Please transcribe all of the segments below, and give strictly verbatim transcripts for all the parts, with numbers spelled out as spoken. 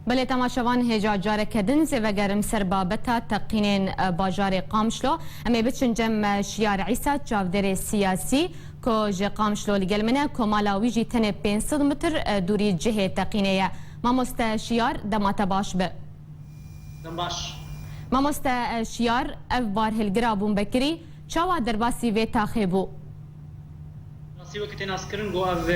Belê temaşevan, hêja careke din zê vegerim ser babeta teqînên, e, bajarê Qamişlo. Em ê biçin cem, e, Şiyar Îsa, çavdêrê siyasî, ku ji Qamişlo li gel min e, ku mala wî jî tenê pênc sed metr, e, dûrî cihê teqînê ye. Mamoste Şiyar, dema te baş be. Dem baş. Mamoste, e, Şiyar, ev barhilgira bombekirî çawa derbasî vê taxê bû? Rastî wekî tê naskirin ku ev,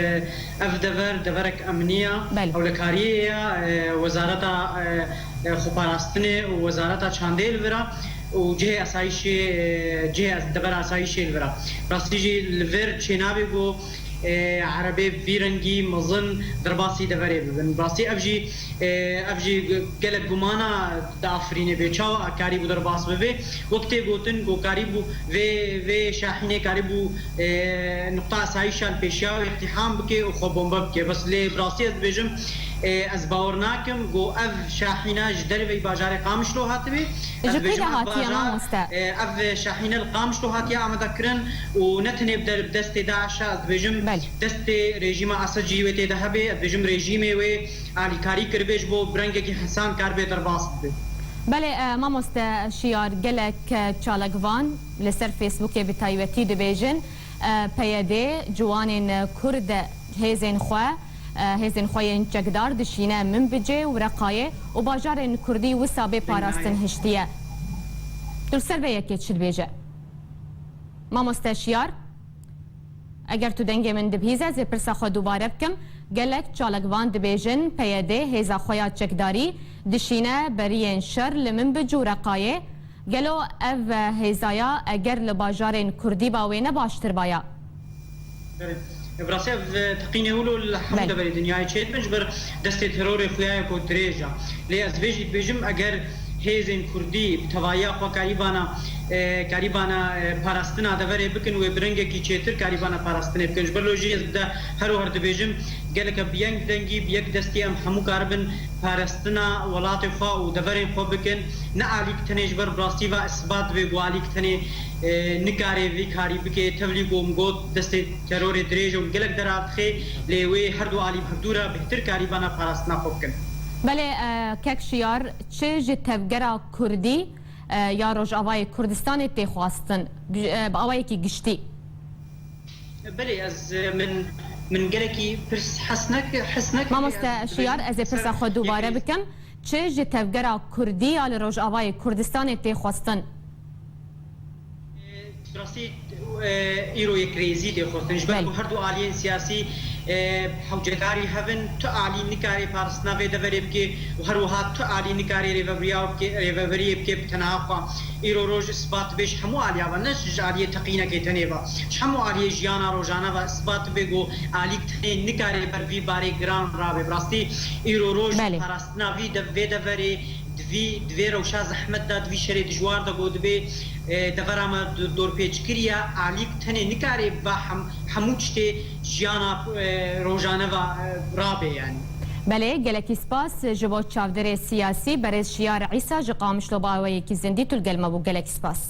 ev dever, deverek emnî ya, Belê. hewlekariyê ya, e, wezareta, e, e, xweparastinê û wezareta çandê li vir a û cihê esayîşê, e, cihê es-, devera esayîşê li vir a. Rastî jî li vir çênabê ku, e, erebê vî rengî mezin derbasî deverê bibin. Rastî ev jî, e, ev jî gelek gumana diafirîne bê çawa karîbû derbas bibe. Wek tê gotin ku karîbû vê, vê şahînê karîbû, e, nuqta esayîşa li pêşiya wê îqtîham bike û xwe bombe bike. Bes lê bi rastî ez dibêjim, e, ez bawer nakim ku ev şahîne ji derveyî bajarê Qamişlo hatibe. Ez Ji kû de dibêjim ev hatiye, bajar, mamoste? e, ev şahîne li Qamişlo hatiye amadekirin û ne tenê bi der-, bi destê DAIŞ e, ez dibêjim Belê. destê rejîma Esed jî wê tê de hebe, ez dibêjim rejîmê wê alîkarî kiribe ji bo bi rengekî hesan karibe derbas bibe. Belê, e, mamoste Şiyar, gelek, e, çalakvan li ser Facebookê bi taybetî dibêjin, e, P Y D ciwanên, e, Kurd hêzên xwe, e, hêzên xwe yên çekdar dişîne Minbicê û Reqayê û bajarên Kurdî wisa bê parastin hiştiye. Tu li ser vê yekê çi dibêje? Mamoste Şiyar, eger tu dengê min dibihîze, ez ê pirsa xwe dubare bikim. Gelek çalakvan dibêjin, P Y D hêza xwe ya çekdarî dişîne beriyên şer li Minbic û Reqayê. Gelo ev hêzaya eger li bajarên Kurdî ba wê ne baştir baya? Belê. Bi rastî ev teqînê wilo li hemû Belê. deverê dinyayê çêdibin ji ber destê terorê xuya ye ku dirêj e. Lê ez vê jî dibêjim, eger hêzên Kurdî bi tevahiya xwe karîbana, e, karîbana, e, parastina deverê bikin, wê bi rengekî çêtir karîbana parastinê bikin. Ji ber lo jî ez bi de her û her dibêjim, geleke bi yek dengî, bi yek destî em hemû karibin parastina welatê xwe û deverên xwe bikin. Ne alîk tenê ji ber bi rastî ve isbat dibe ku alîk tenê, e, nikare vî karî bike. Tevlî ku min got, destê terorê dirêj û gelek dera dixe, lê wê her du alî bi hevdû re bêhtir karîbana parastina xwe bikin. Belê, e, kek Şiyar, çi ji tevgera Kurdî, e, ya Rojavayê Kurdistanê tê xwestin, bi, e, bi awayekî giştî? Belê, ez, e, min, min gelekî pirs hes nek-, hes nekiriye. Mamoste Ez Şiyar, dibêjim ez ê ser pirsa xwe dubare yekê bikim. Çi ji tevgera Kurdî ya li Rojavayê Kurdistanê tê xwestin? Bi rastî, e, îro yekrêzî lê xwestin. Ji ber Belê. ku her du aliyên siyasî, e, hewcedarî hev in, tu alî nikare parastina vê deverê bike û her wiha tu alî nikare rêvebiriya bike, rêveberiyê bike bi tenha xwe. Îro roj isbat dibe ji hemû aliya ve, ne ji aliyê teqînekê tenê ve. Ji hemû aliyê jiyana rojane ve isbat dibe ku alîk tenê nikare ber vî barê giran rabe. Bi rastî îro roj Belê. parastina vî de, vê deverê Di vî, di vê rewşa zehmet de, di vî şerê dijwar de ku dibê, e, devera me d-, dorpêçkirî ye, alîk tenê nikare ba hem-, hemû tiştê jiyana, e, rojane ve, e, rabe, yanî. Belê, gelekî spas ji bo çavdêrê siyasî, berêz Şiyar Îsa ji Qamişlo, bi awayekî zindî tu li gel me bû. Gelekî spas.